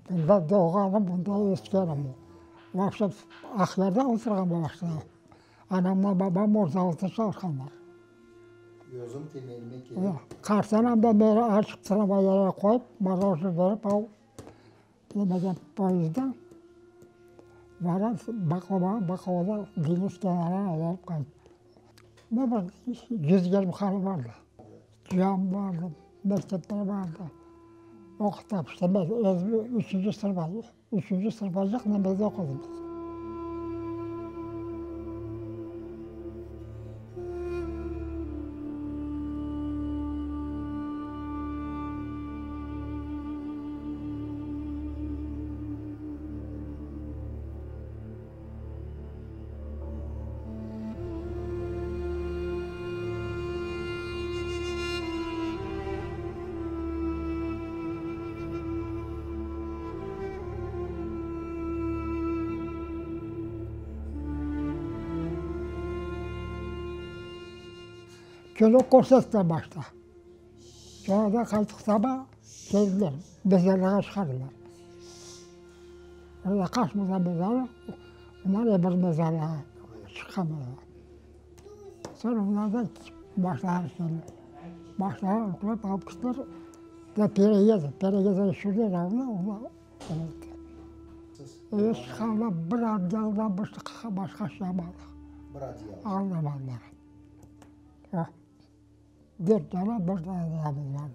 Bunda doğğanım, bunda öskenim. Vapşe Aqyarda oturğan başta. Anamla babam Murzalıqta çalışqanlar. Özüm temelime kelip. Qartanam da meni açıq tramvaylara qoyıp, morojnıy berip, al nemeden poyezdden baram Bakovağa, Bakovada deñiz kenarına alıp qayt. Ne bir 120 hanı bardı. Cami bardı, mektepler bardı. Oquttı, işte men özüm üçünci sınıfa, üçünci sınıfacaq namazda oqudım. Kino körsettiler başta. Sonra da qaytıq saba keldiler, mezarlığa çıqardılar. Orada qaç mezarlıq, onlar öbür mezarlığa çıqqan mezarlığa. Soñra olar da başları keldi. Başları oqlap alıp kettiler. Da Peregezo, Peregezoğa tüşürdiler avnı, onlar öldü. Eve çıqqanda bir adyaldan başqa şey almadıq. Bir adyal. Almadılar. O. Dört dana bir dana dalamız var.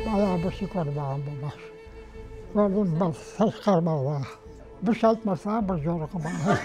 Bayağı bir şey kördi ağam bu baş. Kördim, bir ses çıqarmadı. Bir şey aytmasa, bir yoruğı bar.